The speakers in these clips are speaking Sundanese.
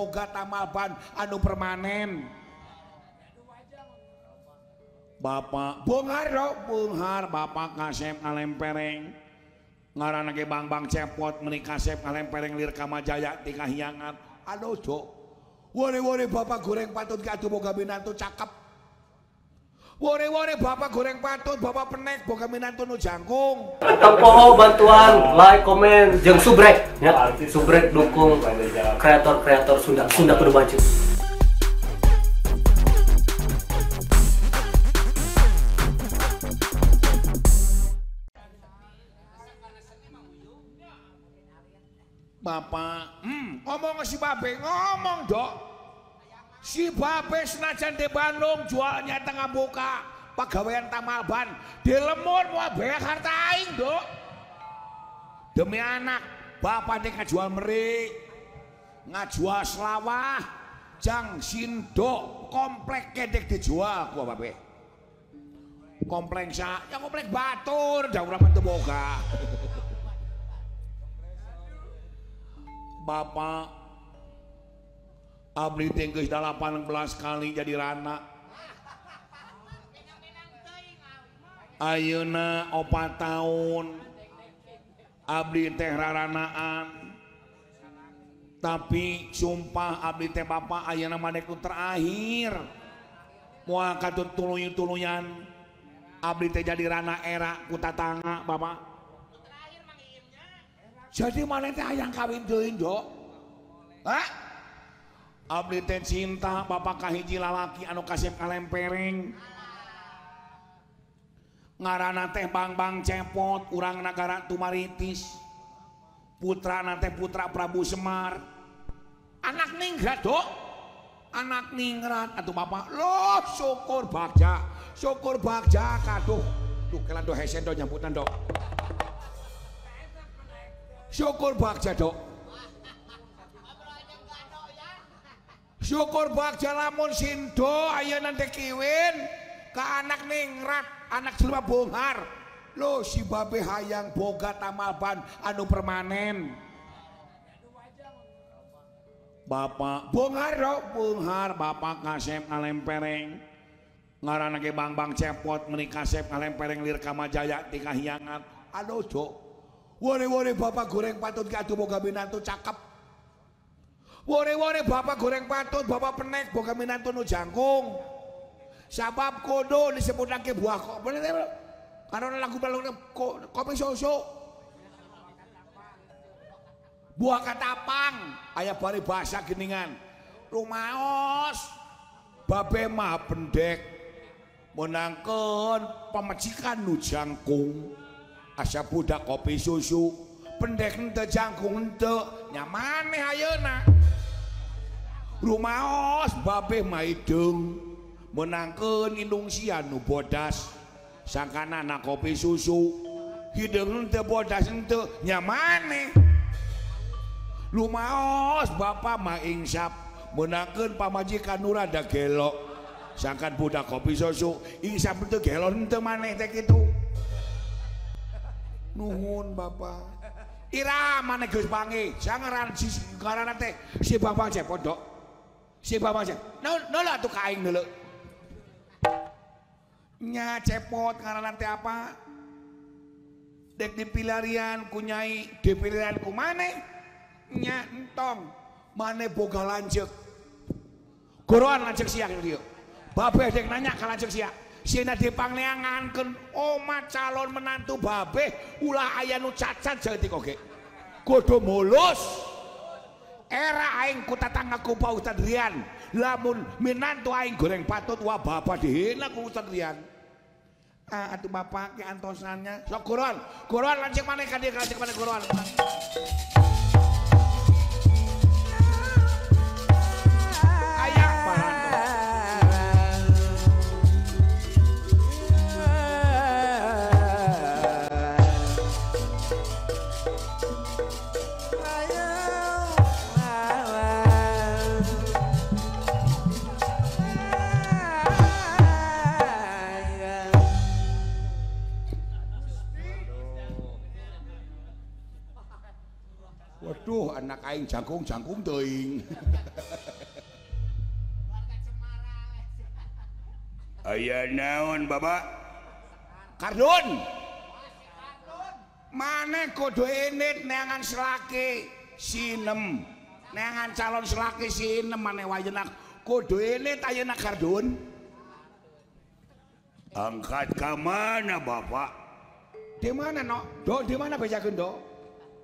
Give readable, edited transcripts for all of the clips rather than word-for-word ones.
Boga tamal ban anu permanen. Bapak Bonghar dok, Bonghar Bapak kasep ngalempereng. Ngaranna ge Bang-bang Cepot meuni kasep ngalempereng lir Kamajaya ti Kahyangan. Aduh dok. Wore-wore bapak goreng patut ka atuh boga minantu cakep. Wore-wore bapak goreng patut, bapak penek boga minantu nu jangkung. Tempoho bantuan, like, komen, jeung subrek ya. Subrek dukung kreator-kreator Sunda, Sunda kudu maju. Bapak, ngomong si babe, ngomong dok. Si babe senajan di Bandung jualnya tengah buka pegawaian tamal ban di lemur mau beak harta aing dok. Demi anak bapak dia ngajual meri, ngajual selawah, jang sindo komplek kedek dijual gua babe. Komplek sa, ya komplek batur jauh berapa tuh boga. Bapak abdi teh geus 18 kali jadi rana. Ayeuna 4 tahun abdi teh raranaan. Tapi sumpah abdi teh bapak ayeuna mah dek nu terakhir. Moal katut tuluy-tuluyan abdi teh jadi rana era ku tatangga bapak. Jadi mana teh hayang kawin deui ndok? Hah? Abdi teh cinta bapak kahiji lalaki anu kasep kalempereng. Ngaranna teh Bang-bang Cepot urang nagara Tumaritis. Putrana teh putra Prabu Semar. Anak ningrat dok. Anak ningrat atuh bapak. Loh syukur bagja. Syukur bagja kaduh. Duh kelan do hesen do nyamputan dok. Syukur bagja dok. Syukur bagja lamun sindo ayeuna teh kiwin ka anak ningrat, anak jelema bonghar. Loh si babe hayang boga tamal ban anu permanen. Bapak Bonghar dok, Bonghar bapak kasep ngalempereng. Ngaranna ge Bang-bang Cepot meuni kasep ngalempereng lir Kamajaya ti Kahyangan. Aduh dok. Wore-wore bapak goreng patut ka atuh boga minantu cakep. Wore-wore bapak goreng patut, bapak penek boga minantu nu jangkung. Sabab kodo disebutake buah kok. Karena lagu balung kopi susu. Buah katapang aya bari bahasa geningan. Rumaos babe mah pendek menangkeun pamajikan nu jangkung. Asa budak kopi susu pendek henteu jangkung henteu nyamane ayeuna. Rumaos babe mah hideung menangkeun indung sia nu bodas sangkana na kopi susu hideung henteu bodas henteu nyamane. Rumaos bapa mah insap menangkeun pamajikan nu rada gelo sangkan budak kopi susu insap henteu gelo henteu maneh teh kitu. Nuhun bapak. Ira maneh geus panggih sangaran si ngaranna teh si Bang-bang Cepot dok. Si Bang-bang Cepot. Neuleuh atuh ka aing neuleuh. Nya Cepot ngaranna teh apa? Dek dipilarian ku nyai, dipilarian ku maneh? Nya entong maneh boga lanceuk. Goroan lanceuk sia kieu. Babeh dek nanya ka lanceuk sia. Sieuna dipangneangankeun omat calon menantu babeh ulah aya nu cacat saeutik oge. Kudu mulus. Era aing ku tatangga ku Pak Ustad Rian. Lamun minantu aing goreng patut wah bapak dihina ku Ustad Rian. Ah atuh bapak ke antosannya. Sok goroan, goroan lanceuk maneh ka dieu lanceuk maneh goroan. Aya parantos. Waduh, anak aing jangkung-jangkung teuing. Aya naon Bapak? Kardun. Maneh kudu indit neangan selaki sinem. Neangan calon selaki sinem maneh wayeuna kudu indit ayeuna Kardun. Angkat ka mana Bapak? Di mana no? Do di mana bejakeun do?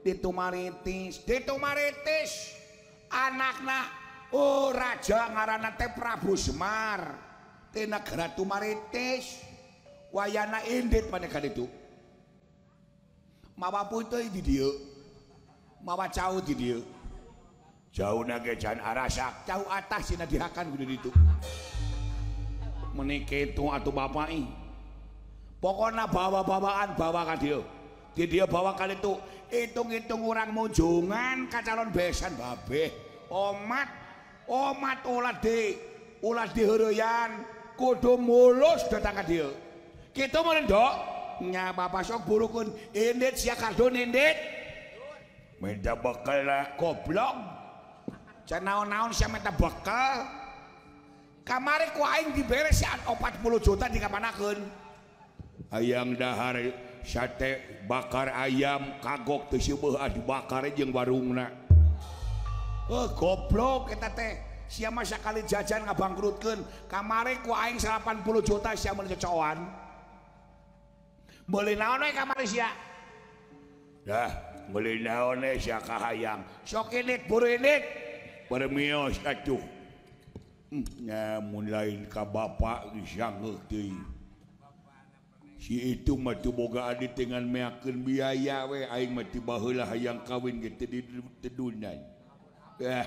Di Tumaritis, di Tumaritis. Anakna oh raja ngaranna teh Prabu Semar. Di negara Tumaritis. Wayana indit maneh ka ditu. Mawa putih di dieu. Mawa cau di dieu. Jauna ge can arasak, cau atas sina dihakan kudu ditu. Meni kitu atuh bapak ih. Pokona bawa-bawaan bawa ka dieu. Di dieu bawa ka ditu. Hitung-hitung urang munjungan ka calon besan babeh. Omat, omat ulah diheureyan, kudu mulus datang ka dieu. Kitu meureun Dok. Nya bapak sok burukeun indit sia Kardun indit. Minta bekal lah goblok. Can naon-naon sia minta bekal. Kamari ku aing dibere sia 40 juta dikamanakeun. Hayang dahar sate bakar ayam kagok teu seueuh dibakar jeung warungna. Oh goblok eta teh. Sia mah sakali jajan ngabangkrutkeun. Kamari ku aing 80 juta sia meuli cocoan. Meuli naon we kamari sia? Dah, meuli naon we sia kahayang. Sok indit buru indit. Permios atuh. Nya mun lain ka bapak geus sanggeuk teuing. Si itu mah teu boga adi dengan meakeun biaya we aing mah ti baheula hayang kawin ge teu ditedunan. Eh.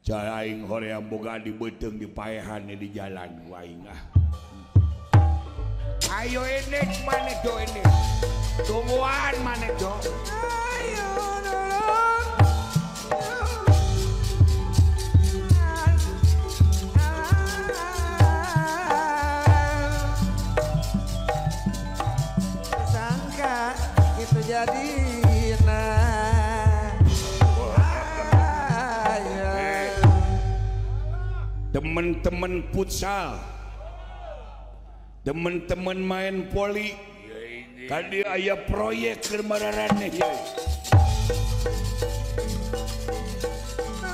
Cara aing hoream boga adi beuteung dipaehan di jalan ku aing ah. Ayo ini maneh do ini. Tungguan maneh do. Ayo nolong. Sangka itu jadi temen-temen futsal, temen-temen main poli, tadi aya proyek keur mararaneh.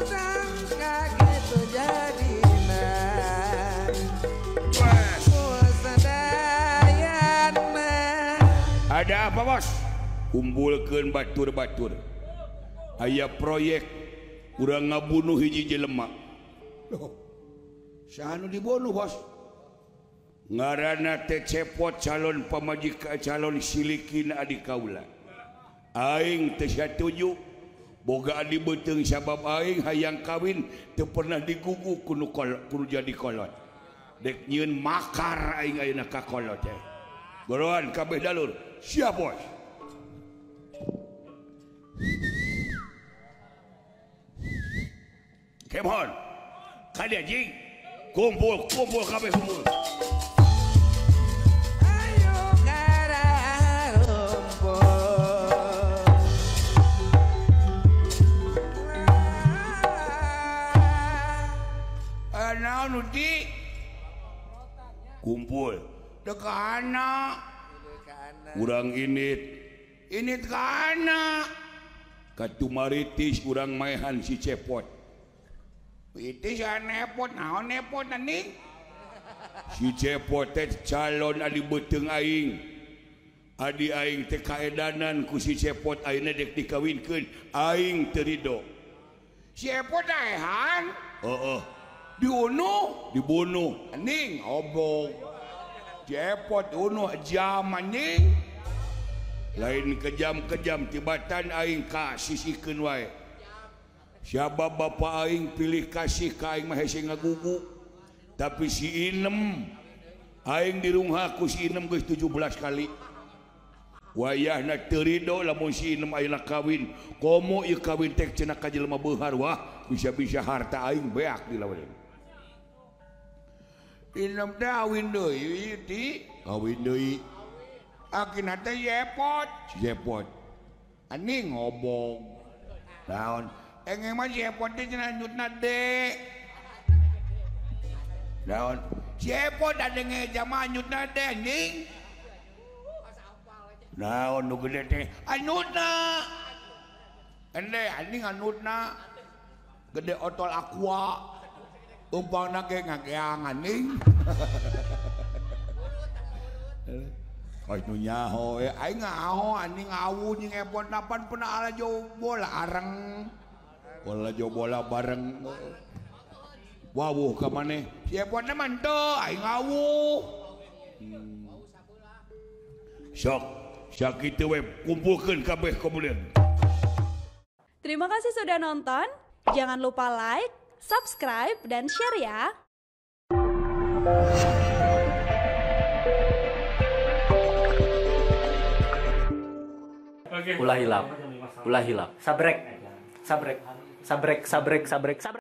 Sangka gitu jadina. Ada apa bos? Kumpulkeun batur-batur. Aya proyek urang ngabunuh hiji jelema. Loh. Saha nu dibunuh bos? Ngaranna teh Cepot calon pamajikan calon silikin adi kaula. Aing teu satuju boga adi beuteung sabab aing hayang kawin teu pernah digugu ku nu jadi kolot. Dek nyieun makar aing ayeuna ka kolot teh. Goroan kabeh dalur. Siap bos. Kemon. Kadieu jing. Kumpul, kumpul kabeh kumpul. Ayo kararumpul. Naon di kumpul. Dek anak. Urang init. Init ka anak. Ka Tumaritis urang maehan si Cepot. Itu saya nepot, naon nepot nih? Si Cepot teh calon adi beuteung aing. Adi aing teh kaedanan ku si Cepot ayeuna dek dikawinkeun, aing teu rido. Si Cepot daehan? Heeh. Dibunuh, dibunuh. Ning obong. Cepot unuh jam anjing. Lain kejam-kejam tibatan aing ka sisikeun wae. Siapa bapak aing pilih kasih ka aing mah hese ngagugu. Tapi si Inem aing dirungha ku si Inem geus 17 kali. Wayahna teu rido lamun si Inem ayeuna kawin. Komo ieu kawin teh cenah ka jelema beunghar wah bisa-bisa harta aing beak dilawan. Inem teh kawin deui di kawin deui. Akhirna teh Cepot, Cepot. Ani ngobong. Naon? Engeng mah Cepot teh cenah nyutna de. Naon? Si Epot ada ngeja manyutna teh anjing. Naon nu gede teh? Anyutna. Ende anjing anutna. Gede otol aqua. Umpangna ge ngageang anjing. Kau nyaho aing ngaho anjing awu jeung Epot napan pernah ala jo bola areng. Bola jo bola bareng. Wawuh ka maneh. Si Epotna mah henteu aing awuh. Sok sakitu we kumpulkeun kabeh kemudian. Terima kasih sudah nonton. Jangan lupa like, subscribe, dan share ya. Ulah hilap. Ulah hilap. Sabrek. Sabrek. Sabrek, sabrek, sabrek, sabrek.